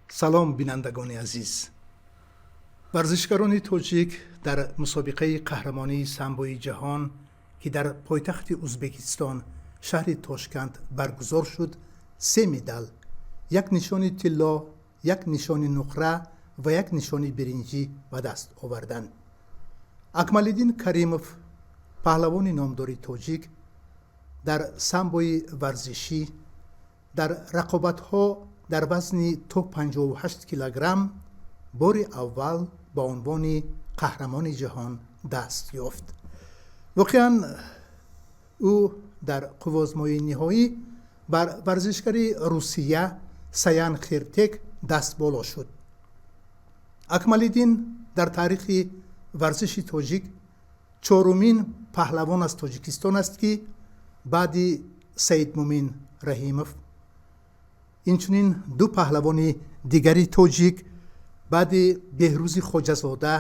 Салом, бинандагони азиз. Варзишгарони тоҷик дар мусобиқаи қаҳрамонии самбои ҷаҳон, ки дар пойтахти Узбекистон, шаҳри Тошканд баргузор шуд, се медал: як нишони тилло, як нишони нуқра ва як нишони биринҷӣ ба даст оварданд. Акмалиддин Каримов, паҳлавони номдори тоҷик дар самбои варзишӣ, дар рақобатҳо дар вазни то 58 килограмм бори аввал ба унвони қаҳрамони ҷаҳон даст ёфт. Воқеан, ӯ дар қувваозмоии ниҳоӣ бар варзишгари Русия Саян Хиртек даст боло шуд. Акмалиддин дар таърихи варзиши тоҷик чорумин паҳлавон аз Тоҷикистон аст, ки баъди Саидмумин Раҳимов, инчунин ду паҳлавони дигари тоҷик, баъди Беҳрӯзи Хоҷазода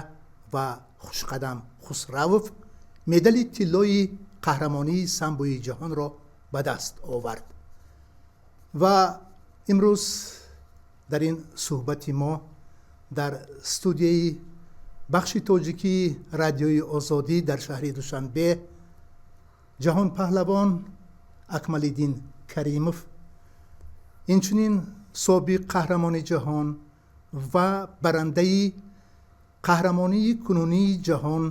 ва Хушқадам Хусравов, медали тиллои қаҳрамонии самбои ҷаҳонро ба даст овард. Ва имрӯз дар ин суҳбати мо дар студияи бахши тоҷикии Радиои Озодӣ дар шаҳри Душанбе ҷаҳонпаҳлавон Акмалиддин Каримов, инчунин собиқ қаҳрамони ҷаҳон ва барандаи қаҳрамонии кунунии ҷаҳон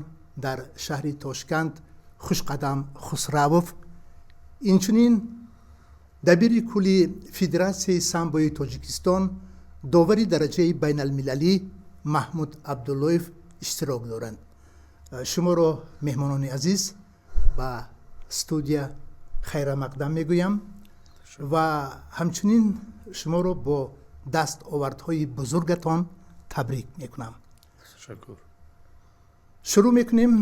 дар шаҳри Тошканд Хушқадам Хусравов, инчунин дабири кулли Федератсияи самбои Тоҷикистон, довари дараҷаи байналмилалӣ Маҳмуд Абдуллоев иштирок доранд. Шуморо, меҳмонони азиз, ба студия хайрамақдам мегӯям ва ҳамчунин шуморо бо дастовардҳои бузургатон табрик мекунам. Ташаккур. Шурӯъ мекунем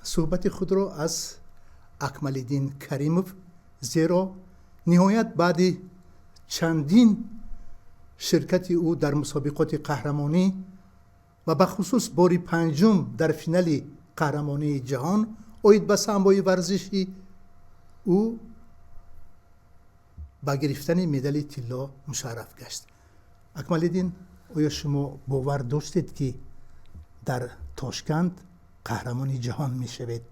суҳбати худро аз Акмалиддин Каримов, зеро ниҳоят баъди чандин ширкати ӯ дар мусобиқоти қаҳрамонӣ ва бахусус бори панҷум дар финали қаҳрамонии ҷаҳон оид ба самбои варзишӣ ӯ ба гирифтани медали тилло мушарраф гашт. Акмалиддин, оё шумо бовар доштед, ки дар Тошканд қаҳрамони ҷаҳон мешавед?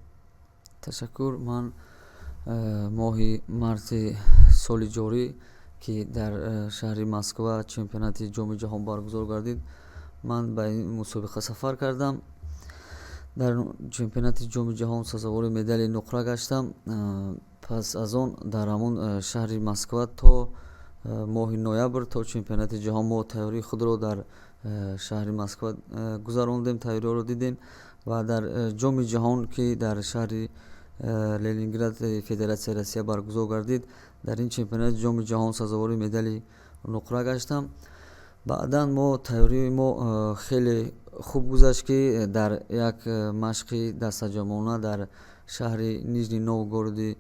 Ташаккур. Ман моҳи марти соли ҷорӣ, ки дар шаҳри Москва чемпионати Ҷоми ҷаҳон баргузор гардид, ман ба ин мусобиқа сафар кардам. Дар чемпионати Ҷоми ҷаҳон сазовори медали нуқра гаштам. Пас аз он дар ҳамон шаҳри Москва то моҳи ноябр, то чемпионати ҷаҳон, мо тайёрии худро дар шаҳри Москва гузарондем, тайёриҳоро дидем ва дар Ҷоми ҷаҳон, ки дар шаҳри Ленинград, Федератсияи Россия баргузор гардид, дар ин чемпионати Ҷоми ҷаҳон сазовори медали нуқра гаштам. Баъдан мо тайёрии мо хеле хуб гузашт, ки дар як машқи дастаҷамъона дар шаҳри Нижний Новгороди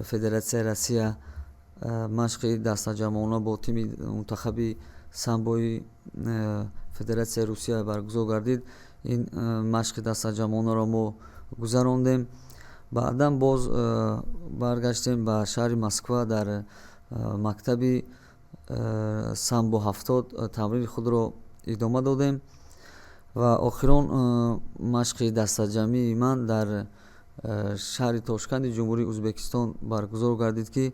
Федератсияи Россия машқи дастаҷамъона бо тими мунтахаби самбои Федератсияи Русия баргузор гардид. Ин машқи дастаҷамъонаро мо гузарондем. Баъдан боз баргаштем ба шаҳри Москва, дар мактаби самбо 70 тамрини худро идома додем ва охирон машқи дастаҷамъии ман дар шаҳри Тошканди Ҷумҳурии Узбекистон баргузор гардид, ки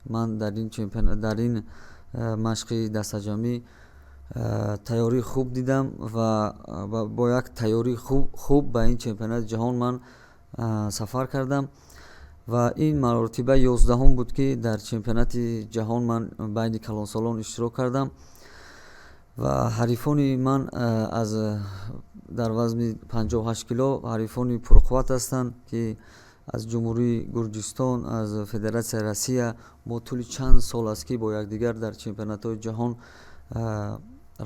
ман дар ин чемпион дар ин машқи дастаҷамъӣ тайёрии хуб дидам ва бо як тайёрии хуб ба ин чемпионати ҷаҳон ман сафар кардам. Ва ин маротиба 11-ум буд, ки дар чемпионати ҷаҳон ман байни калонсолон иштирок кардам ва ҳарифони ман аз дар вазни 58 кило ҳарифони пурқувват ҳастанд, ки аз Ҷумҳурии Гурҷистон, аз Федератсияи Россия. Мо тӯли чанд сол аст, ки бо якдигар дар чемпионатҳои ҷаҳон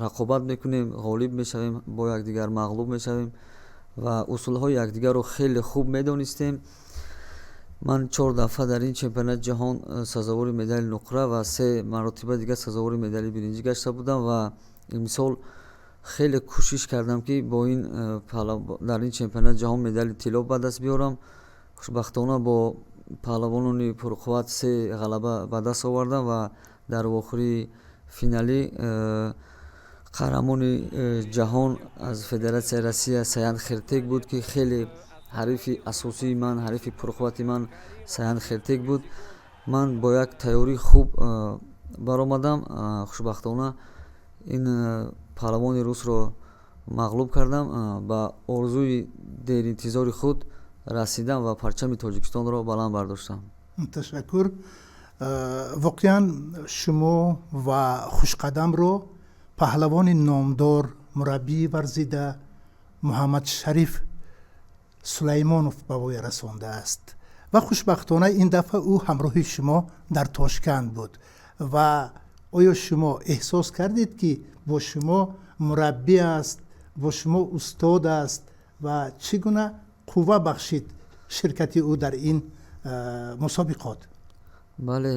рақобат мекунем, ғолиб мешавем, бо якдигар мағлуб мешавем ва усулҳои якдигарро хеле хуб медонистем. Ман чор дафъа дар ин чемпионати ҷаҳон сазовори медали нуқра ва се маротиба дигар сазовори медали биринҷӣ гашта будам ва имсол хеле кӯшиш кардам, ки бо ин дар ин чемпионати ҷаҳон медали тилло ба даст биёрам. Хушбахтона, бо паҳлавонони пурқувват се ғалаба ба даст овардам ва дар вохӯрии финалӣ Қаҳрамони ҷаҳон аз Федератсияи Россия Саян Хертек буд, ки хеле ҳарифи асосии ман, ҳарифи пурқуввати ман Саян Хертек буд. Ман бо як тайёрии хуб баромадам, хушбахтона ин паҳлавони русро мағлуб кардам, ба орзуи деринтизори худ расидам ва парчами Тоҷикистонро баланд бардоштам. Ташаккур. Воқеан, шумо ва Хушқадамро паҳлавони номдор, мураббии варзида Муҳаммадшариф Сулаймонов ба воя расондааст ва хушбахтона ин дафъа ӯ ҳамроҳи шумо дар Тошканд буд. Ва оё шумо эҳсос кардед, ки бо шумо мураббӣ аст, бо шумо устод аст, ва чӣ гуна қувва бахшид ширкати ӯ дар ин мусобиқот? Бале,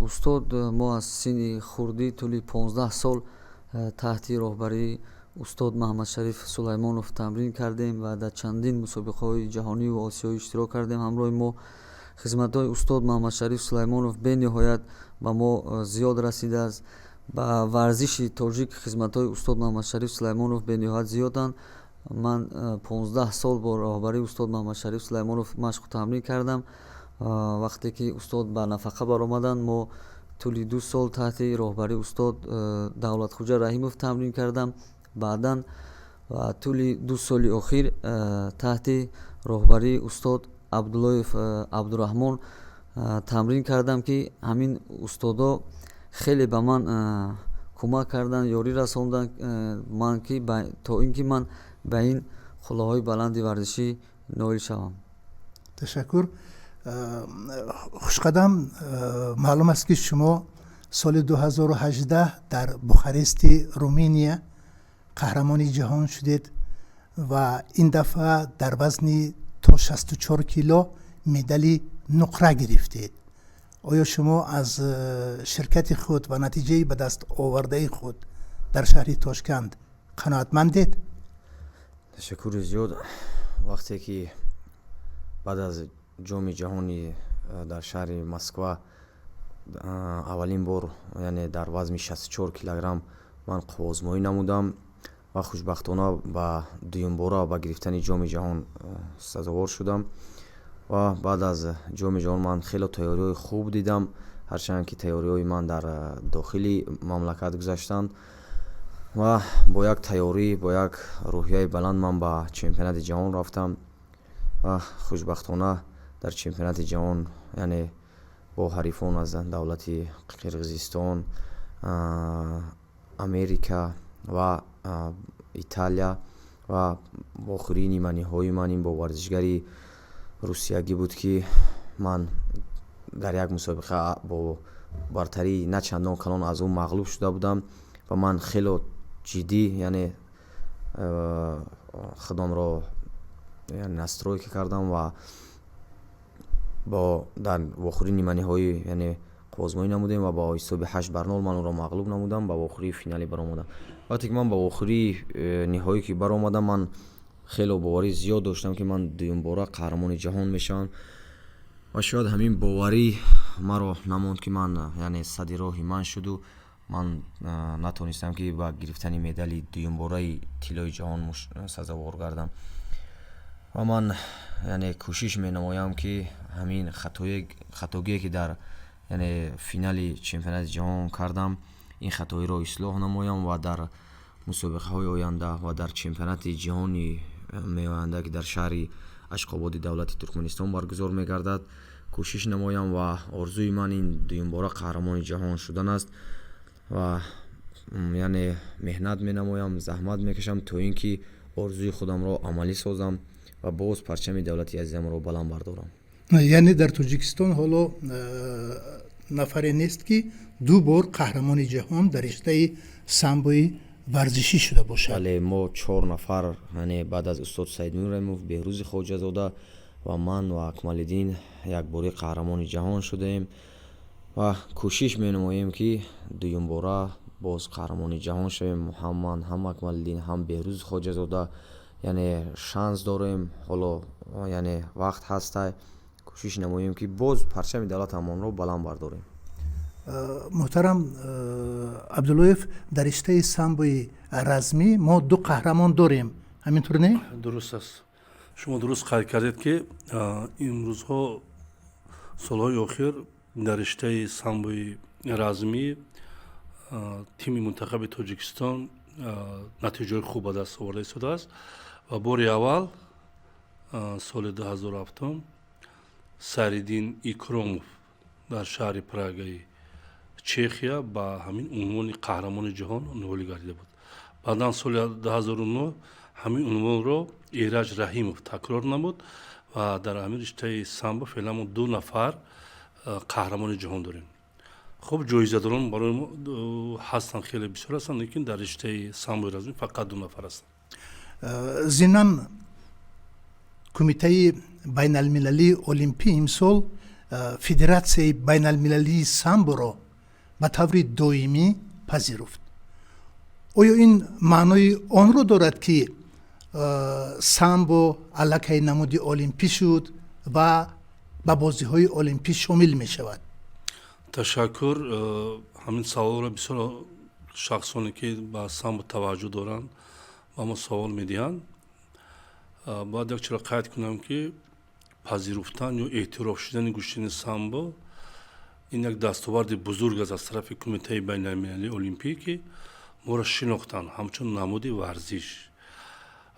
устод, мо аз синни хурдӣ тӯли 15 сол таҳти роҳбарии устод Маҳамадшариф Сулаймонов тамрин кардем ва дар чандин мусобиқаҳои ҷаҳониву осиёӣ иштирок кардем. Ҳамроҳи мо хизматҳои устод Маҳамадшариф Сулаймонов бениҳоят ба мо зиёд расидааст. Ба варзиши тоҷик хизматҳои устод Маҳамадшариф Сулаймонов бениҳоят зиёданд. Ман 15 сол бо роҳбарии устод Маҳамадшариф Сулаймонов машқу тамрин кардам. Вақте ки устод ба нафақа баромаданд, мо тӯли 2 сол таҳти роҳбарии устод Давлатхуҷа Раҳимов тамрин кардам. Баъдан ва тӯли 2 соли охир таҳти роҳбарии устод Абдуллоев Абдураҳмон тамрин кардам, ки ҳамин устодо хеле ба ман кӯмак карданд, ёрӣ расонданд ман ки то ин ки ман ба ин қуллаҳои баланди варзишӣ ноил шавам. Ташаккур. Хушқадам, маълум аст, ки шумо соли 2018 дар Бухарести Руминия қаҳрамони ҷаҳон шудед ва ин дафъа дар вазни то 64 кило медали нуқра гирифтед. Оё шумо аз ширкати худ ва натиҷаи ба даст овардаи худ дар шаҳри Тошканд қаноатмандед? Ташаккури зиёд. Вақте ки баъд аз Ҷоми ҷаҳони дар шаҳри Москва аввалин бор, яъне дар вазни 64 килограмм ман қувваозмоӣ намудам ва хушбахтона ба дуюмбора ба гирифтани Ҷоми ҷаҳон сазовор шудам. Ва баъд аз Ҷоми ҷаҳон ман хело тайёриҳои хуб дидам, ҳарчанд ки тайёриҳои ман дар дохили мамлакат гузаштанд. Ва бо як тайёрӣ, бо як рӯҳияи баланд ман ба чемпионати ҷаҳон рафтам ва хушбахтона дар чемпионати ҷаҳон, яъне бо ҳарифон аз давлати Қирғизистон, Америка ва Италия ва охирии ниманиҳои ман ин бо варзишгари русиягӣ буд, ки ман дар як мусобиқа бо бартарии на чандон калон аз ӯ мағлуб шуда будам. Ва ман хело ҷиддӣ, яъне худамро настройка кардам ва бо дар вохӯрии ниманиҳоӣ, яъне қувваозмоӣ намудем ва бо ҳисоби 8 бар 0 ман ӯро мағлуб намудам, ба вохӯрии финалӣ баромадам. Вақте ки ман ба вохӯрии ниҳоӣ ки баромадам, ман хело боварӣ зиёд доштам, ки ман дуюмбора қаҳрамони ҷаҳон мешавам. Ва шояд ҳамин боварӣ маро намонд, ки ман, яъне садди роҳи ман шуду ман натонистам, ки ба гирифтани медали дуюмбораи тиллои ҷаҳон сазовор гардам. Ва ман, яъне, кӯшиш менамоям, ки ҳамин хатогие, ки дар, яъне, финали чемпионати ҷаҳон кардам, ин хатоиро ислоҳ намоям ва дар мусобиқаҳои оянда ва дар чемпионати ҷаҳони меоянда, ки дар шаҳри Ашқободи давлати Туркманистон баргузор мегардад, кӯшиш намоям. Ва орзуи ман ин дуюмбора қаҳрамони ҷаҳон шудан аст ва, яъне, меҳнат менамоям, заҳмат мекашам, то ин ки орзуи худамро амалӣ созам ва боз парчами давлати азизамро баланд бардорам. Яъне дар Тоҷикистон ҳоло нафаре нест, ки ду бор қаҳрамони ҷаҳон дар риштаи самбои варзишӣ шуда бошад? Бале, мо чор нафар, яъне баъд аз устод Саидмин Раҳимов, Беҳрӯзи Хоҷазода ва ман ва Акмалиддин якборӣ қаҳрамони ҷаҳон шудаем ва кӯшиш менамоем, ки дуюмбора боз қаҳрамони ҷаҳон шавем. Ҳам ман, ҳам Акмалиддин, ҳам Беҳрӯзи Хоҷазода, яъне шанс дорем ҳоло, яъне вақт ҳастай, кӯшиш намоем, ки боз парчами давлатамонро баланд бардорем. Муҳтарам Абдуллоев, дар риштаи самбои размӣ мо ду қаҳрамон дорем, ҳамин тур не? Дуруст аст. Шумо дуруст қайд кардед, ки имрӯзҳо, солҳои охир дар риштаи самбои размӣ тими мунтахаби Тоҷикистон натиҷаҳои хуб ба даст оварда истодааст ва бори аввал соли 2007 Сайриддин Икромов дар шаҳри Прагаи Чехия ба ҳамин унвони қаҳрамони ҷаҳон ноил гардида буд. Баъдан соли 2009 ҳамин унвонро Эраҷ Раҳимов такрор намуд ва дар ҳамин риштаи самбо феълан мо ду нафар қаҳрамони ҷаҳон дорем. Хуб, ҷоизадорон барои мо ҳастанд, хеле бисёр ҳастанд, лекин дар риштаи самбои размӣ фақат ду нафар ҳастанд. Зимнан, Кумитаи байналмилалии олимпӣ имсол Федератсияи байналмилалии самборо ба таври доимӣ пазируфт. Оё ин маънои онро дорад, ки самбо аллакай намуди олимпӣ шуд ва ба бозиҳои олимпӣ шомил мешавад? Ташаккур. Ҳамин саволро бисёр шахсоне, ки ба самбо таваҷҷӯҳ доранд, ба мо савол медиҳанд. Бояд як чиро қайд кунам, ки пазируфтан ё эътироф шудани гӯштини самбо ин як дастоварди бузург аст аз тарафи Кумитаи байналмилалии олимпӣ, ки моро шинохтанд ҳамчун намуди варзиш.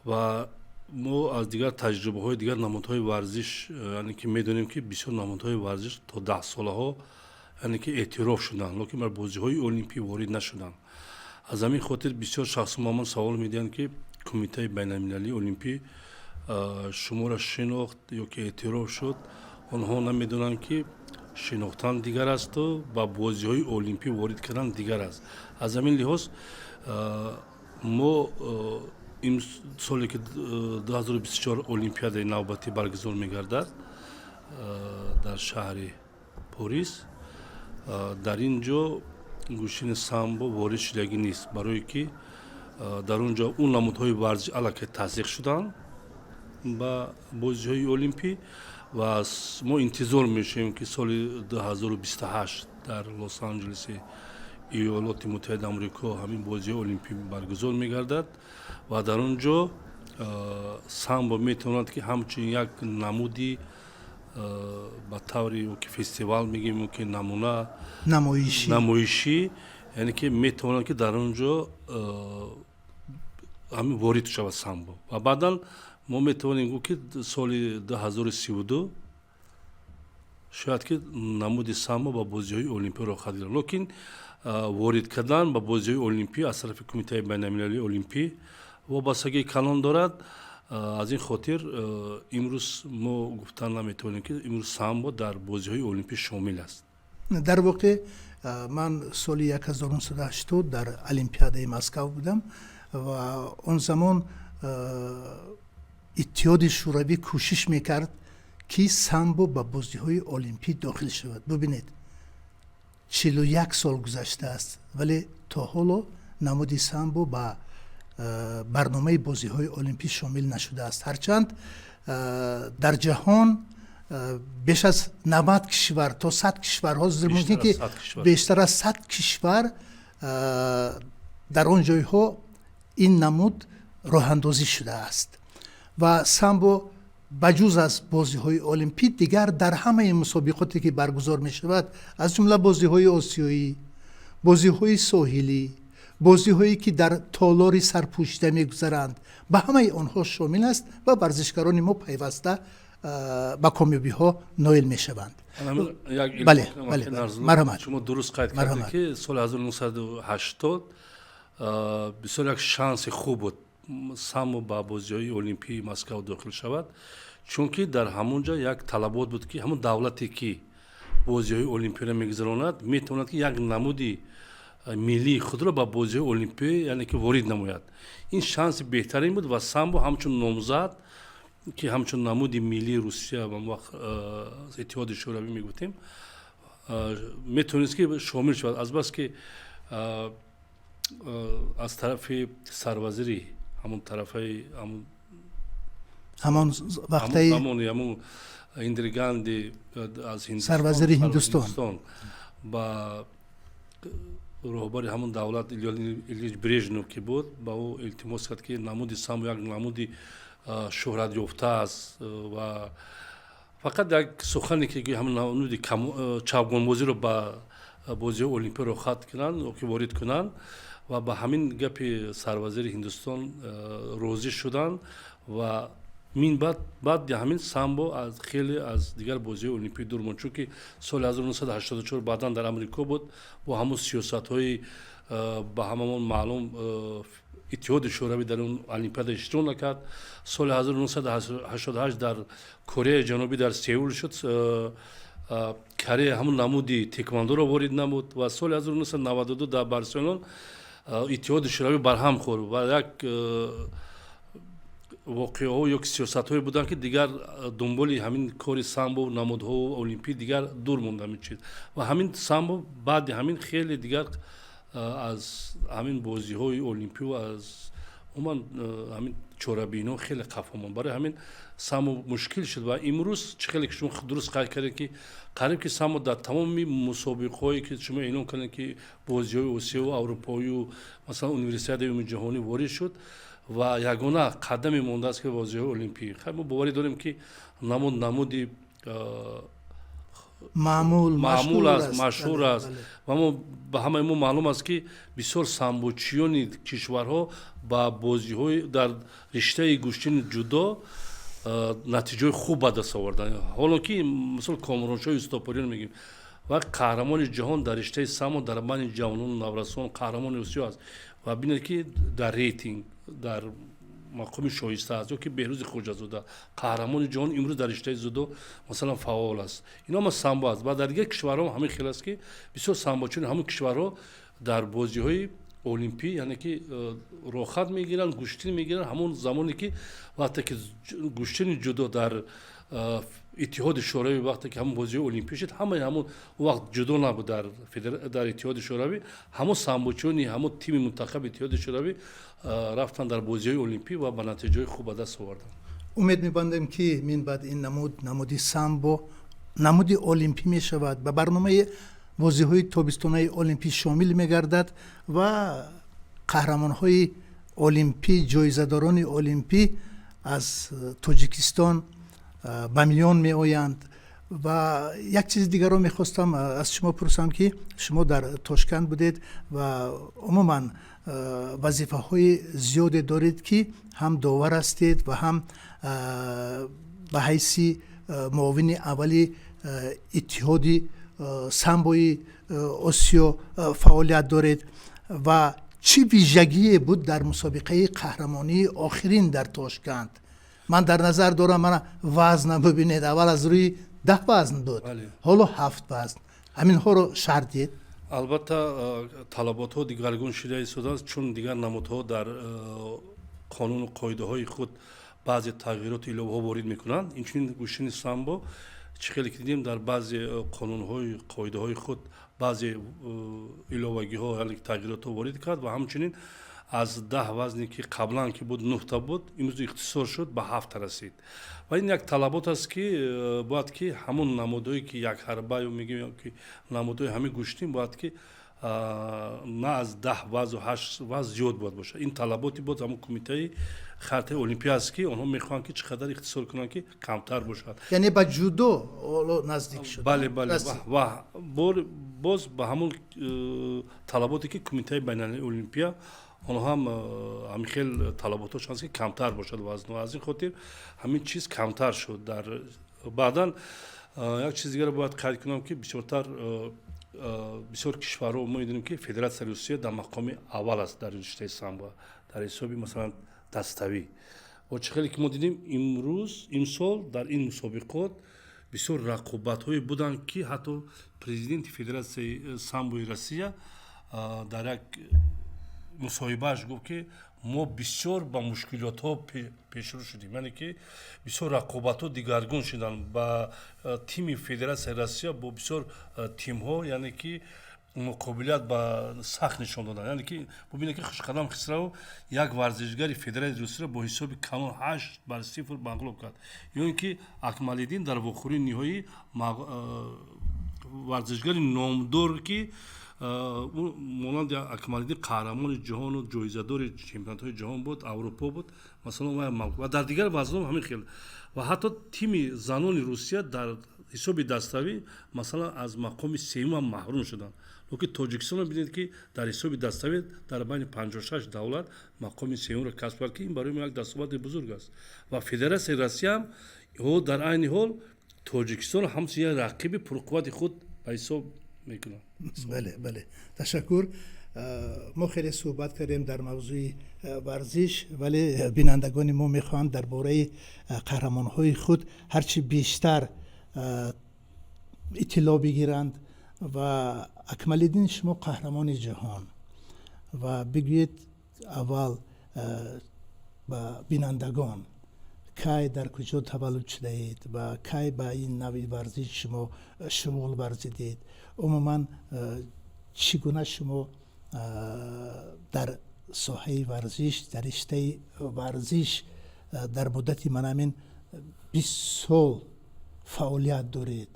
Ва мо аз дигар таҷрибаҳои дигар намудҳои варзиш, яъне ки медонем, ки бисёр намудҳои варзиш то даҳсолаҳо, яъне ки эътироф шуданд, лекин бар бозиҳои олимпӣ ворид нашуданд. Аз ҳамин хотир бисёр шахсон ба ман савол медиҳанд, ки Кумитаи байналмилалии олимпӣ шуморо шинохт ё ки эътироф шуд. Онҳо намедонанд, ки шинохтан дигар асту ба бозиҳои олимпӣ ворид кардан дигар аст. Аз ҳамин лиҳоз мо ин соле, ки 2024 олимпиадаи навбатӣ баргузор мегардад дар шаҳри Порис, дар ин ҷо гӯштини самбо ворид шудагӣ нест, барое ки дар он ҷо он намудҳои варзиш аллакай тасдиқ шуданд ба бозиҳои олимпӣ. Ва мо интизор мешавем, ки соли 2028 дар Лос Анҷелеси Иёлоти Муттаҳидаи Амрико ҳамин бозиҳои олимпӣ баргузор мегардад ва дар он ҷо самбо метавонад, ки ҳамчун як намуди, ба таври ки фестивал мегӯем, ки намуна намоишӣ. Намоишӣ, яъне ки метавонад, ки дар он ҷо ҳамин ворид шавад самбо. Ва баъдан мо метавонем гӯ, ки соли 2032 шояд ки намуди самбо ба бозиҳои олимпӣ роҳхат гирад. Лекин ворид кардан ба бозиҳои олимпӣ аз тарафи Кумитаи байналмилалии олимпӣ вобастагии калон дорад. Аз ин хотир имрӯз мо гуфтан наметавонем, ки имрӯз самбо дар бозиҳои олимпӣ шомил аст. Дар воқеъ, ман соли 1980 дар Олимпиадаи Москав будам ва он замон Иттиҳоди Шӯравӣ кӯшиш мекард, ки самбо ба бозиҳои олимпӣ дохил шавад. Бубинед, 41 сол гузаштааст, вале то ҳоло намуди самбо ба барномаи бозиҳои олимпӣ шомил нашудааст, ҳарчанд дар ҷаҳон беш аз 90 кишвар то 100 кишвар, ҳозир мумкин ки бештар аз 100 кишвар, дар он ҷойҳо ин намуд роҳандозӣ шудааст ва самбо ба ҷуз аз бозиҳои олимпӣ дигар дар ҳамаи мусобиқоте, ки баргузор мешавад, аз ҷумла бозиҳои осиёӣ, бозиҳои соҳилӣ, бозиҳое, ки дар толори сарпӯшида мегузаранд, ба ҳамаи онҳо шомил аст ва варзишгарони мо пайваста ба комёбиҳо ноил мешаванд. Бале, марҳамат. Шумо дуруст қайд кардед, ки соли 1980 бисёр як шанси хуб буд самбо ба бозиҳои олимпии Москав дохил шавад, чунки дар ҳамон ҷо як талабот буд, ки ҳамон давлате, ки бозиҳои олимпиро мегузаронад, метавонад, ки як намуди миллии худро ба бозиҳои олимпӣ, яъне ки ворид намояд. Ин шанси беҳтарин буд ва самбо ҳамчун номзад, ки ҳамчун намуди миллии Русия, он вақт Иттиҳоди Шӯравӣ мегуфтем, метавонист, ки шомил шавад. Азбаски аз тарафи сарвазири ҳамон тарафаи ҳамон вақтаи ҳамон Индира Ганди аз сарвазири Ҳиндустон. Ба Роҳбари ҳамон давлат Илья Ильич Брежнев ки буд, ба ӯ илтимос кард, ки намуди самбо як намуди шӯҳратёфта аст ва фақат як сухане ки ҳамон намуди чавгонбозиро ба бозиҳои олимпӣ роҳхат кунанд ки ворид кунанд. Ва ба ҳамин гапи сарвазири Ҳиндустон розӣ шуданд ва мин баъд баъди ҳамин самбо аз хеле аз дигар бозиҳои олимпӣ дур монд, чунки соли 1984 баъдан дар Амрико буд, бо ҳамон сиёсатҳои ба ҳамамон маълум Иттиҳоди Шӯравӣ дар он олимпиада иштирок накард. Соли 1988 дар Кореяи Ҷанубӣ, дар Сеул шуд, Корея ҳамон намуди теквандоро ворид намуд. Ва соли 1992 дар Барселон Иттиҳоди Шӯравӣ барҳам хӯрд ва як воқеаҳо ё сиёсатҳое буданд, ки дигар дунболи ҳамин кори самбо, намудҳо олимпӣ дигар дур монд ҳамин чиз. Ва ҳамин самбо баъди ҳамин хеле дигар аз ҳамин бозиҳои олимпӣ, аз умуман ҳамин чорабиниҳо хеле қафо монд. Барои ҳамин самбо мушкил шуд. Ва имрӯз чӣ хеле ки шумо дуруст қайд кардед, ки қариб ки самбо дар тамоми мусобиқаҳое, ки шумо эълон кардед, ки бозиҳои Осиёву Аврупоию, масалан, Универсиадаи умумиҷаҳонӣ ворид шуд ва ягона қадаме мондааст, ки бозиҳои олимпӣ. Хай, мо боварӣ дорем, ки намуд намуди маъмул маъмул аст, машҳур аст. Ва мо ба ҳамаи мо маълум аст, ки бисёр самбочиёни кишварҳо ба бозиҳои дар риштаи гӯштини ҷудо натиҷаҳои хуб ба даст оварданд. Ҳоло ки мисол Комроншоҳи Устопориён мегӯем ва қаҳрамони ҷаҳон дар риштаи самбо дар байни ҷавонону наврасон, қаҳрамони Осиё аст ва бинед, ки дар рейтинг дар мақоми шоиста аст, ё ки Беҳрӯзи Хоҷазода, қаҳрамони ҷаҳон, имрӯз дар риштаи дзюдо, масалан, фаъол аст. Ино ҳама самбо аст. Ва дар дигар кишварҳо ҳамин хел аст, ки бисёр самбочиёни ҳамон кишварҳо дар бозиҳои олимпӣ, яъне ки роҳхат мегиранд, гӯштин мегиранд. Ҳамон замоне ки вақте ки гӯштини ҷудо дар Иттиҳоди Шӯравӣ, вақте ки ҳамон бозиҳои олимпӣ шуд, ҳамаи ҳамон вақт ҷудо набуд дар Иттиҳоди Шӯравӣ, ҳамон самбочиёни ҳамон тими мунтахаби Иттиҳоди Шӯравӣ рафтанд дар бозиҳои олимпӣ ва ба натиҷаҳои хуб ба даст оварданд. Умед мебандем, ки мин баъд ин намуд, намуди самбо, намуди олимпӣ мешавад, ба барномаи бозиҳои тобистонаи олимпӣ шомил мегардад ва қаҳрамонҳои олимпӣ, ҷоизадорони олимпӣ аз Тоҷикистон ба миён меоянд. Ва як чизи дигарро мехостам аз шумо пурсам, ки шумо дар Тошканд будед ва умуман вазифаҳои зиёде доред, ки ҳам довар ҳастед ва ҳам ба ҳайси муовини аввали Иттиҳоди самбои Осиё фаъолият доред. Ва чӣ вижагие буд дар мусобиқаи қаҳрамонии охирин дар Тошканд? Ман дар назар дорам, мана вазна бибинед, аввал аз рӯи 10 вазн буд, ҳоло ҳафт вазн. Ҳаминҳоро шарҳ диҳед. Албатта, талаботҳо дигаргун шуда истодааст, чун дигар намудҳо дар қонуну қоидаҳои худ баъзе тағйироту иловаҳо ворид мекунанд. Инчунин гӯштини самбо, чӣ хеле ки дидем, дар баъзе қонунҳои қоидаҳои худ баъзе иловагиҳо, яъне тағйиротҳо ворид кард. Ва ҳамчунин аз 10 вазне, ки қаблан ки буд, нӯҳта буд, имрӯз ихтисор шуд, ба ҳафта расид. Ва ин як талабот аст, ки бояд ки ҳамон намудҳое, ки якҳарба ё мегӯем, ки намудҳои ҳамин гӯштин бояд ки на аз 10 вазну ҳашт вазн зиёд бояд бошад. Ин талаботи боз ҳамон кумитаи хартаи олимпӣ аст, ки онҳо мехоҳанд, ки чӣ қадар ихтисор кунанд, ки камтар бошад. Яъне ба ҷудо ҳоло наздик шуд. Бале, ва боз ба ҳамон талаботе, ки кумитаи байналмилалии олимпия, онҳо ҳам ҳамин хел талаботҳошон аст, ки камтар бошад вазну. Аз ин хотир ҳамин чиз камтар шуд. Дар баъдан як чиз дигаро бояд қайд кунам, ки бисёртар бисёр кишварҳо мо медонем, ки Федератсияи Русия дар мақоми аввал аст дар риштаи самбо дар ҳисоби, масалан, даставӣ. Ва чӣ хеле ки мо дидем, имрӯз, имсол дар ин мусобиқот бисёр рақобатҳое буданд, ки ҳатто президенти Федератсияи самбои Россия дар як мусоҳибааш гуфт, ки мо бисёр ба мушкилотҳо пешрӯ шудем, яъне ки бисёр рақобатҳо дигаргун шуданд ба тими Федератсияи Россия бо бисёр тимҳо, яъне ки муқобилият ба сахт нишон доданд. Яъне ки бубинед, ки Хушқадам Хисравов як варзишгари Федератсияи Русияро бо ҳисоби калон 8-0 мағлуб кард, ё ин ки Акмалиддин дар вохӯрии ниҳоӣ варзишгари номдор, ки Монанди Акмалиддин, қаҳрамони ҷаҳону ҷоизадори чемпионатҳои ҷаҳон буд, Аврупо буд, масалан, ва дар дигар вазнҳо ҳамин хел. Ва ҳатто тими занони Русия дар ҳисоби даставӣ, масалан, аз мақоми сеюмам маҳрум шуданд. Лекин Тоҷикистонро бинед, ки дар ҳисоби даставӣ дар байни 56 давлат мақоми сеюмро касб кард, ки ин барои мо як дастоварди бузург аст. Ва Федератсияи Россияам дар айни ҳол Тоҷикистонро ҳамчун як рақиби пурқуввати худ ба ҳисоб мекунад. Бале, ташаккур. Мо хеле суҳбат кардем дар мавзӯи варзиш, вале бинандагони мо мехоҳанд дар бораи қаҳрамонҳои худ ҳарчи бештар иттилоъ бигиранд. Ва Акмалиддин, шумо қаҳрамони ҷаҳон, ва бигӯед аввал ба бинандагон, кай, дар куҷо таваллуд шудаед ва кай ба ин навъи варзиш шумо шуғл варзидед? Умуман, чӣ гуна шумо дар соҳаи варзиш, дар риштаи варзиш дар муддати манамин 20 сол фаъолият доред?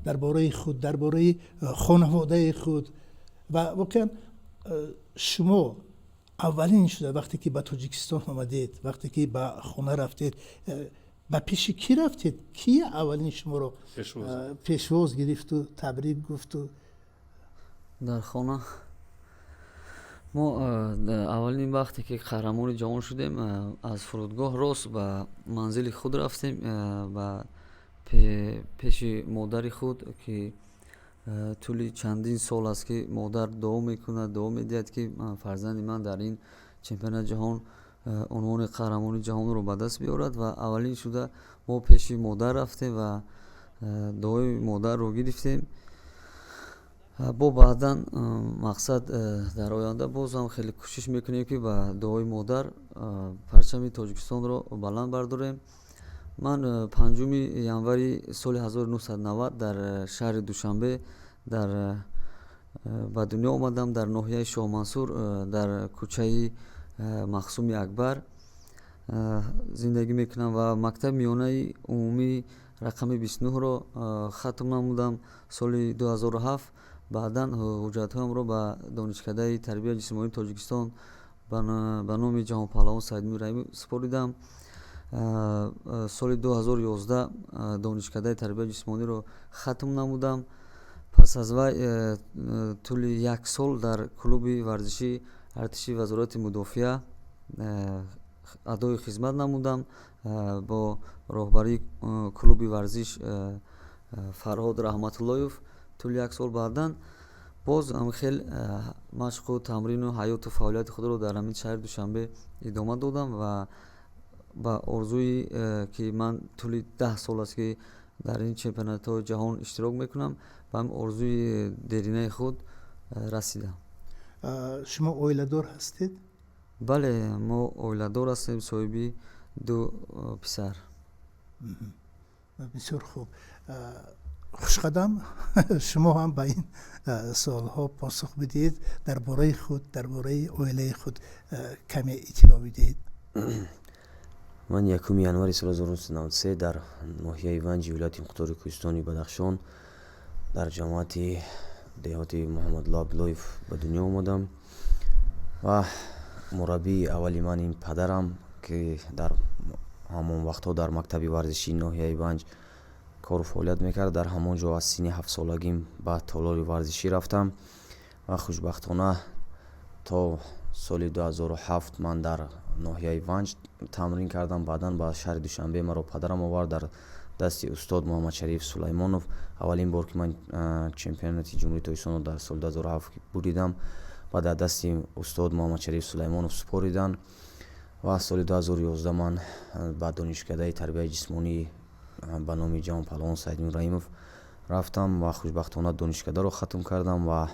Дар бораи худ, дар бораи хонаводаи худ. Ва воқеан, шумо аввалин шуда, вақте ки ба Тоҷикистон омадед, вақте ки ба хона рафтед, ба пеши кӣ рафтед? Ки аввалин шуморо пешвоз гирифту табрик гуфту? Дар хона мо аввалин вақте ки қаҳрамони ҷаҳон шудем, аз фурудгоҳ рост ба манзили худ рафтем, ба пеши модари худ, ки тӯли чандин сол аст, ки модар дуо мекунад, дуо медиҳад, ки фарзанди ман дар ин чемпионати ҷаҳон унвони қаҳрамони ҷаҳонро ба даст биёрад. Ва аввалин шуда мо пеши модар рафтем ва дуои модарро гирифтем. Бо баъдан мақсад, дар оянда боз ҳам хеле кӯшиш мекунем, ки ба дуои модар парчами Тоҷикистонро баланд бардорем. Ман 5 январи соли 1990 дар шаҳри Душанбе дар ба дунё омадам, дар ноҳияи Шоҳмансур, дар кӯчаи Мақсуми Акбар зиндагӣ мекунам ва мактаби миёнаи умумии рақами 29-ро хатм намудам соли 2007. Баъдан ҳуҷҷатҳоямро ба Донишкадаи тарбияи ҷисмонии Тоҷикистон ба номи ҷаҳонпаҳлавон Саидмуҳи Раҳимов супоридам. Соли 2011 Донишкадаи тарбияи ҷисмониро хатм намудам. Пас аз вай тӯли як сол дар клуби варзишии артиши Вазорати мудофиа адои хизмат намудам бо роҳбарии клуби варзиш Фарҳод Раҳматуллоев тӯли як сол. Баъдан боз хел машқу тамрину ҳаёту фаъолияти худро дар ҳамин шаҳри Душанбе идома додам ва ба орзуи, ки ман тӯли 10 сол аст, ки дар ин чемпионатҳои ҷаҳон иштирок мекунам, ба ҳамин орзуи деринаи худ расидам. Шумо оиладор ҳастед? Бале, мо оиладор ҳастем, соҳиби ду писар. Бисёр хуб. Хушқадам, шумо ҳам ба ин суолҳо посух бидиҳед. Дар бораи худ, дар бораи оилаи худ каме иттилоъ бидиҳед. Ман 1 январи соли 1993 дар ноҳияи Ванҷи вилояти мухтори Кӯҳистони Бадахшон, дар ҷамоати деҳоти Муҳаммадулло Абдуллоев ба дунё омадам. Ва мураббии аввали ман ин падарам, ки дар ҳамон вақтҳо дар мактаби варзишии ноҳияи Ванҷ кору фаъолият мекард. Дар ҳамон ҷо аз синни 7-солагим ба толори варзишӣ рафтам ва хушбахтона то соли 2007 ман дар ноҳияи Ванҷ тамрин кардам. Баъдан ба шаҳри Душанбе маро падарам овард. Дар дасти устод Муҳаммадшариф Сулаймонов аввалин бор, ки ман чемпионати Ҷумҳурии Тоҷикистонро дар соли 2007 буридам ва дар дасти устод Муҳаммадшариф Сулаймонов супориданд. Ва соли 2011 ман ба Донишкадаи тарбияи ҷисмонӣ ба номи ҷаҳонпаҳлавон Саидмуҳи Раҳимов рафтам ва хушбахтона донишкадаро хатм кардам ва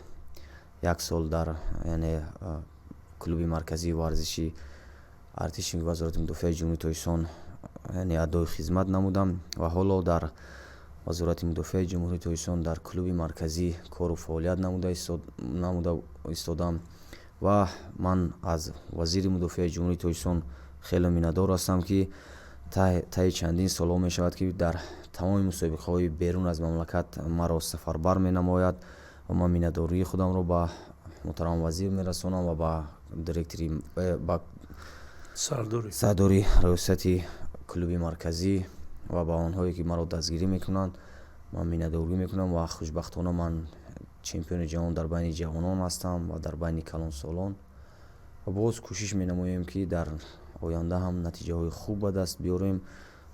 як сол дар, яъне, клуби марказии варзиши артиши Вазорати мудофиаи Ҷумҳурии Тоҷикистон, яъне, адои хизмат намудам. Ва ҳоло дар Вазорати мудофиаи Ҷумҳурии Тоҷикистон дар клуби марказӣ кору фаъолият намуда истодам. Ва ман аз вазири мудофиаи Ҷумҳурии Тоҷикистон хеле миннатдор ҳастам, ки таи чандин солҳо мешавад, ки дар тамоми мусобиқаҳои берун аз мамлакат маро сафарбар менамояд. Ва ман миннатдории худамро ба муҳтарам вазир мерасонам ва ба директори ба сардори раёсати клуби марказӣ ва ба онҳое, ки маро дастгирӣ мекунанд, ман миннатдорӣ мекунам. Ва хушбахтона ман чемпиони ҷаҳон дар байни ҷавонон ҳастам ва дар байни калонсолон ва боз кӯшиш менамоем, ки дар оянда ҳам натиҷаҳои хуб ба даст биёрем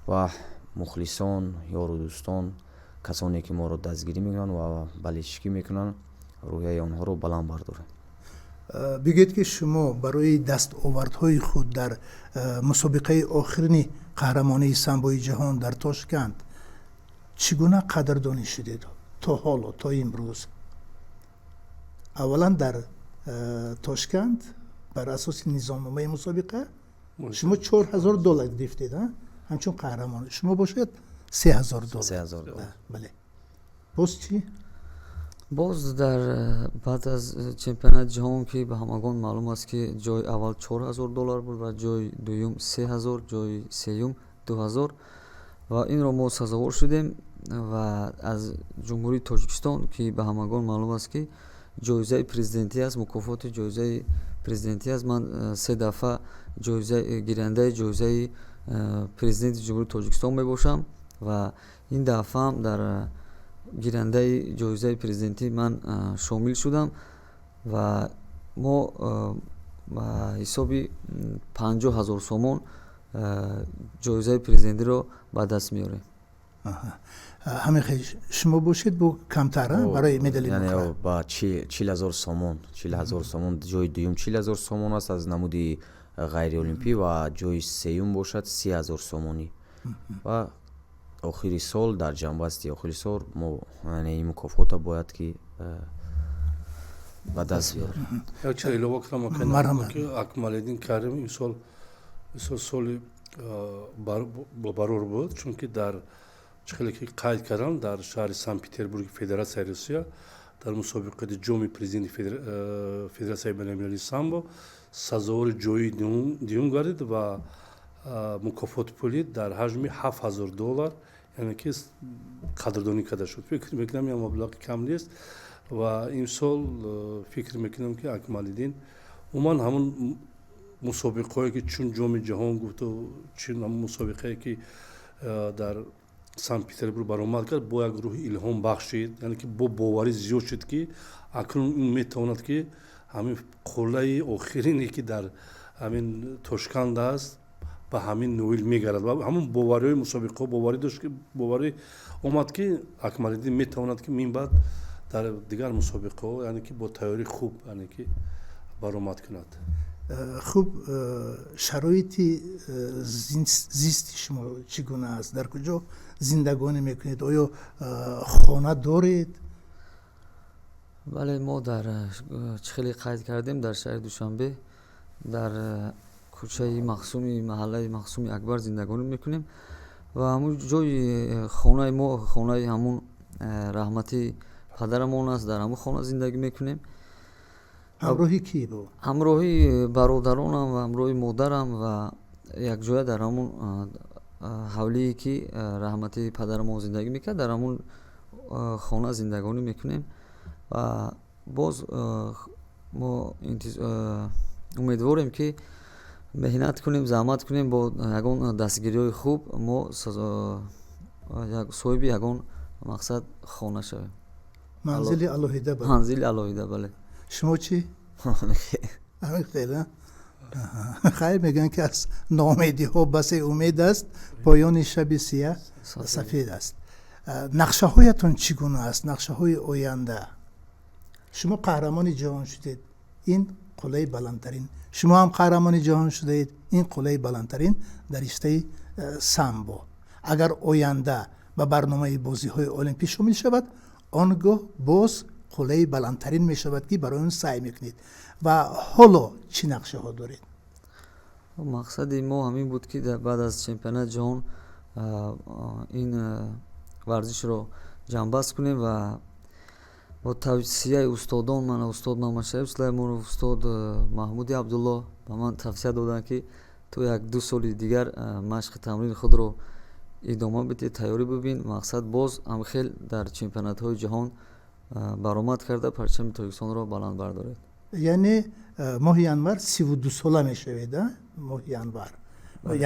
ва мухлисон, ёру дӯстон, касоне, ки моро дастгирӣ мекунанд ва болельщикӣ мекунанд, рӯҳияи онҳоро баланд бардорем. Бигӯед, ки шумо барои дастовардҳои худ дар мусобиқаи охирини қаҳрамонии самбои ҷаҳон дар Тошканд чӣ гуна қадрдонӣ шудед то ҳоло, то имрӯз? Аввалан, дар Тошканд бар асоси низомномаи мусобиқа шумо 4000 доллар гирифтед ҳамчун қаҳрамон, шумо бошед 3000 доллар. 3000 доллар. Бале, боз чӣ? Боз дар баъд аз чемпионати ҷаҳон, ки ба ҳамагон маълум аст, ки ҷои аввал 4000 доллар буд ва ҷои дуюм 3000, ҷои сеюм 2000, ва инро мо сазовор шудем. Ва аз Ҷумҳурии Тоҷикистон, ки ба ҳамагон маълум аст, ки ҷоизаи президентӣ аст, мукофоти ҷоизаи президентӣ аст, ман се дафъа гирандаи ҷоизаи президенти Ҷумҳурии Тоҷикистон мебошам ва ин дафъаам дар гирандаи ҷоизаи президентӣ ман шомил шудам. Ва мо ба ҳисоби 50 000 сомон ҷоизаи президентиро ба даст меорем. Ҳамин хел, шумо бошед, бо камтар барои медали. Ба 40 000 сомон, 40 000 сомон. Ҷои дуюм 40 000 сомон аст аз намуди ғайриолимпӣ ва ҷои сеюм бошад 30 000 сомонӣ. Ва охири сол, дар ҷамъбасти охири сол мо, яъне, ин мукофота бояд ки ба даст биёрем. Як чиз илова кунам, ки Акмалиддин Карим имсол бисёр соли бобарур буд, чунки дар чӣ хеле ки қайд кардам, дар шаҳри Санкт Петербурги Федератсияи Русия дар мусобиқаи Ҷоми президенти Федератсияи байналмилалии самбо сазовори ҷои дуюм гардид ва мукофоти пулӣ дар ҳаҷми 7000 доллар, яъне ки қадрдонӣ карда шуд. Фикр мекунам, ин маблағи кам нест. Ва имсол фикр мекунам, ки Акмалиддин умуман ҳамун мусобиқаҳое, ки чун Ҷоми ҷаҳон гуфту чун ҳамун мусобиқае, ки дар Санкт Петербург баромад кард, бо як рӯҳи илҳом бахшид, яъне ки бо боварӣ зиёд шуд, ки акнун метавонад, ки ҳамин қуллаи охирине, ки дар ҳамин Тошканд аст, ба ҳамин ноил мегардад. Ва ҳамун бовариҳои мусобиқаҳо, боварӣ дошт, ки боварӣ омад, ки Акмалиддин метавонад, ки минбаъд дар дигар мусобиқаҳо, яъне ки бо тайёрии хуб, яъне ки баромад кунад. Хуб, шароити зисти шумо чӣ гуна аст? Дар куҷо зиндагонӣ мекунед? Оё хона доред? Бале, мо дар, чӣ хеле қайд кардем, дар шаҳри Душанбе, дар кӯчаи Махсуми, маҳаллаи Махсуми Акбар зиндагонӣ мекунем. Ва ҳамун ҷои хонаи мо хонаи ҳамун раҳмати падарамон аст, дар ҳамун хона зиндагӣ мекунем. Ҳамроҳи кӣ бо? Ҳамроҳи бародаронам ва ҳамроҳи модарам ва якҷоя дар ҳамун ҳавлие, ки раҳмати падарамон зиндагӣ мекард, дар ҳамун хона зиндагонӣ мекунем. Ва боз мо умедворем, ки меҳнат кунем, заҳмат кунем, бо ягон дастгириҳои хуб мо соҳиби ягон мақсад хона шавем. Манзили алоҳида? Манзили алоҳида, бале. Шумо чӣ? Ҳамин хел. Хайр, мегӯянд, ки аз ноумедиҳо басе умед аст, поёни шаби сия сафед аст. Нақшаҳоятон чӣ гуна аст, нақшаҳои оянда? Шумо қаҳрамони ҷаҳон шудед, ин қуллаи баландтарин. Шумо ҳам қаҳрамони ҷаҳон шудаед, ин қуллаи баландтарин дар риштаи самбо. Агар оянда ба барномаи бозиҳои олимпӣ шомил шавад, он гоҳ боз қуллаи баландтарин мешавад, ки барои он саъй мекунед. Ва ҳоло чӣ нақшаҳо доред? Мақсади мо ҳамин буд, ки баъд аз чемпионати ҷаҳон ин варзишро ҷамъбаст кунем. Ва бо тавсияи устодон, ман устод Мамадшариф Сулаймонов, устод Маҳмуди Абдулло ба ман тавсия доданд, ки ту як ду соли дигар машқи тамрини худро идома бидеҳ, тайёрӣ бибин, мақсад боз ҳамхел дар чемпионатҳои ҷаҳон. Баромад карда, парчами Тоҷикистонро баланд бардоред. Яъне моҳи январ 32сола мешавед, моҳи январ,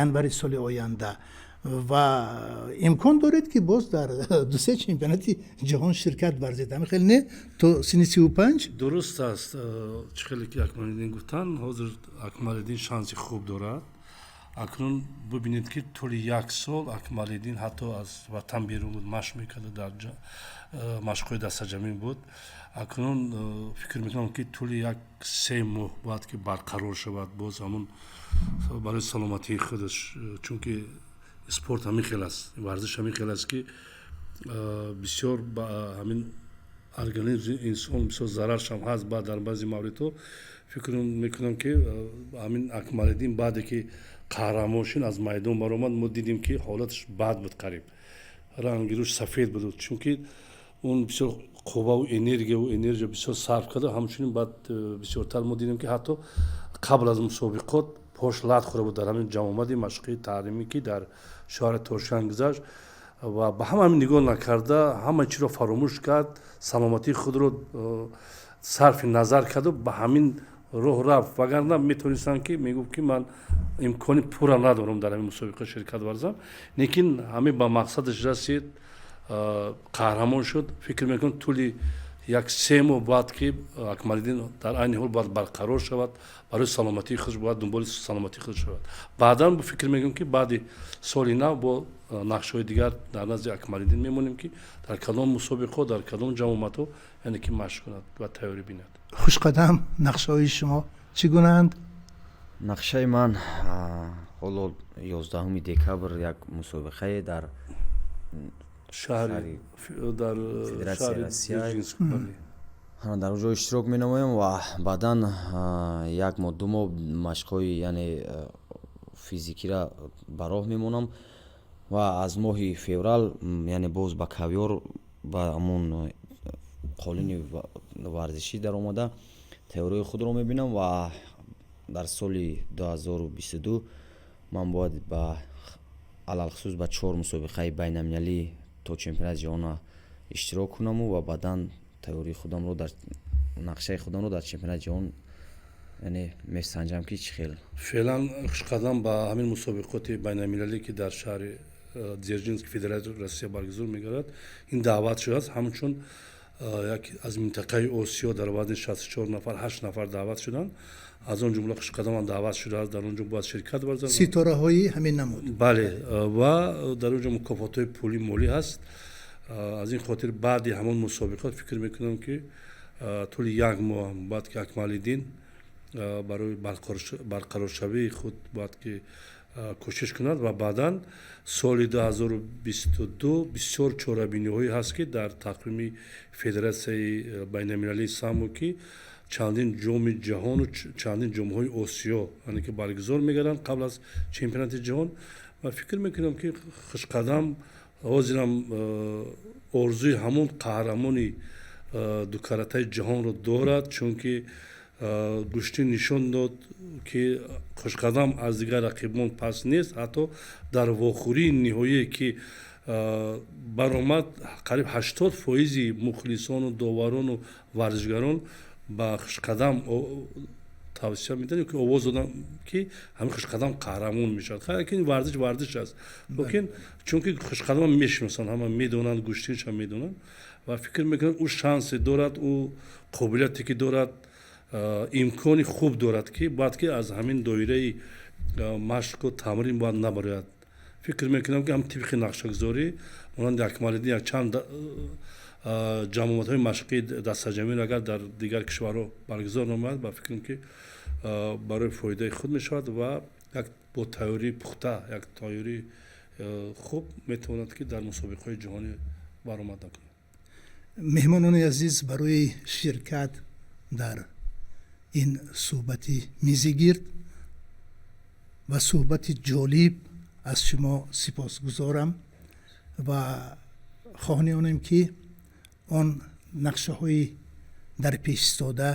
январи соли оянда, ва имкон доред, ки боз дар дусе чемпионати ҷаҳон ширкат варзед. Ҳамин хел не, то синни 35? Дуруст аст, чӣ хеле ки Акмалиддин гуфтанд, ҳозир Акмалиддин шанси хуб дорад. Акнун бубинед, ки тӯли як сол Акмалиддин ҳатто аз ватан берун буд, машқ мекарда, дар машқҳои дастаҷамӣ буд. Акнун фикр мекунам, ки тӯли як 3 моҳ бояд ки барқарор шавад боз ҳамун барои саломатии худаш, чунки спорт ҳамин хел аст, варзиш ҳамин хел аст, ки бисёр ба ҳамин организми инсон бисёр зараршам ҳаст. Баъд дар баъзе мавридҳо фикр мекунам, ки ҳамин Акмалиддин баъде ки қаҳрамон шуд, аз майдон баромад, мо дидем, ки ҳолаташ бад буд, қариб ранги рӯш сафед буд, чунки он бисёр қувваву энергияву энергия бисёр сарф карда. Ҳамчунин баъд бисёртар мо дидем, ки ҳатто қабл аз мусобиқот пош лат хӯрда буд дар ҳамин ҷамъомади машқии таълимӣ, ки дар шаҳри Тошканд гузашт. Ва ба ҳама ҳамин нигоҳ накарда, ҳама чиро фаромӯш кард, саломатии худро сарфи назар карду ба ҳамин роҳ рафт. Вагарна метавонистанд, ки мегуфт, ки ман имкони пурра надорам дар ҳамин мусобиқа ширкат варзам, лекин ҳамин ба мақсадаш расид, қаҳрамон шуд. Фикр мекунам, тӯли як 3 моҳ бояд ки Акмалиддин дар айни ҳол бояд барқарор шавад, барои саломатии худ бояд дунболи саломатии худ шавад. Баъдан фикр мекунам, ки баъди соли нав бо нақшҳои дигар дар назди Акмалиддин мемонем, ки дар кадом мусобиқо, дар кадом ҷамъомадҳо, яъне ки машқ кунад ва тайёрӣ бинад. Хушқадам, нақшаҳои шумо чӣ гунаанд? Нақшаи ман ҳоло 11 декабр як мусобиқае дар шаҳри дар Федератсияи Россия дар он ҷо иштирок менамоям ва баъдан як моҳ, 2 моҳ машқҳои, яъне физикира ба роҳ мемонам ва аз моҳи феврал, яъне боз ба ковёр, ба ҳамон қолини варзишӣ даромада, тайёриҳои худро мебинам. Ва дар соли 2022 ман бояд ба алалхусус ба чор мусобиқаи байналмилалӣ то чемпионати ҷаҳона иштирок кунаму ва баъдан тайёрии худамро дар нақшаи худамро дар чемпионати ҷаҳон, яъне месанҷам, ки чӣ хел. Феълан Хушқадам ба ҳамин мусобиқоти байналмилалӣ, ки дар шаҳри Дзержинск, Федератсияи Россия баргузор мегардад, ин даъват шудааст. Ҳамчун як аз минтақаи Осиё дар вазни 64 нафар ҳашт нафар даъват шуданд, аз он ҷумла Хушқадамам даъват шудааст. Дар он ҷо бояд ширкат варзад. Ситораҳои ҳамин намуд. Бале, ва дар он ҷо мукофотҳои пулӣ, молӣ ҳаст. Аз ин хотир баъди ҳамон мусобиқот фикр мекунам, ки тӯли як моҳ бояд ки Акмалиддин барои барқароршавии худ бояд ки кӯшиш кунад. Ва баъдан соли 2022 бисёр чорабиниҳое ҳаст, ки дар тақвими Федератсияи байналмилалии самбо, ки чандин ҷоми ҷаҳону чандин ҷомҳои Осиё, яъне ки баргузор мегарданд қабл аз чемпионати ҷаҳон. Ва фикр мекунам, ки Хушқадам ҳозирам орзуи ҳамон қаҳрамони дукаратаи ҷаҳонро дорад, чунки гӯштӣ нишон дод, ки Хушқадам аз дигар рақибон пас нест. Ҳатто дар вохӯрии ниҳоие, ки баромад, қариб 80 фоизи мухлисону доварону варзишгарон ба Хушқадам тавсия медиҳанд, ки овоз доданд, ки ҳамин Хушқадам қаҳрамон мешавад. Лекин варзиш варзиш аст, лекин чунки Хушқадам мешиносанд, ҳама медонанд, гӯштиншам медонанд ва фикр мекунанд, ӯ шансе дорад, ӯ қобилияте ки дорад, имкони хуб дорад, ки бояд ки аз ҳамин доираи машқу тамрин бояд набарояд. Фикр мекунам, ки ҳам тибқи нақшагузорӣ, монанди Акмалиддин, якчанд ҷамъомадҳои машқии дастаҷамъиро агар дар дигар кишварҳо баргузор намояд, ба фикрам, ки барои фоидаи худ мешавад ва як бо тайёрии пухта, як тайёрии хуб метавонад, ки дар мусобиқаҳои ҷаҳонӣ баромад кунад. Меҳмонони азиз, барои ширкат дар ин суҳбати мизигирд ва суҳбати ҷолиб аз шумо сипосгузорам ва хоҳони онем, ки он нақшаҳои дар пеш истода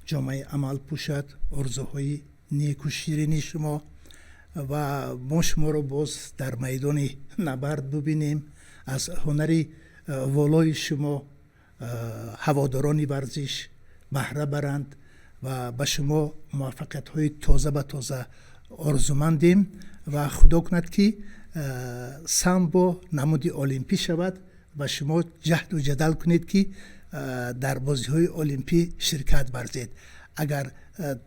ҷомаи амал пӯшад, орзуҳои неку ширини шумо, ва мо шуморо боз дар майдони набард бубинем, аз ҳунари волои шумо. Ҳаводорони варзиш баҳра баранд ва ба шумо муваффақиятҳои тоза ба тоза орзумандем ва худо кунад, ки самбо намуди олимпӣ шавад ва шумо ҷаҳду ҷадал кунед, ки дар бозиҳои олимпӣ ширкат варзед. Агар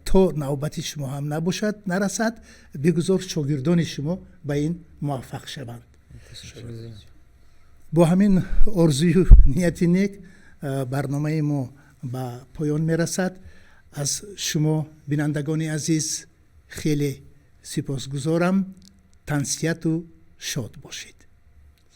то навбати шумо ҳам набошад, нарасад, бигузор шогирдони шумо ба ин муваффақ шаванд. Бо ҳамин орзую нияти нек барномаи мо ба поён мерасад. Аз шумо, бинандагони азиз, хеле сипосгузорам. Тансиҳату шод бошед.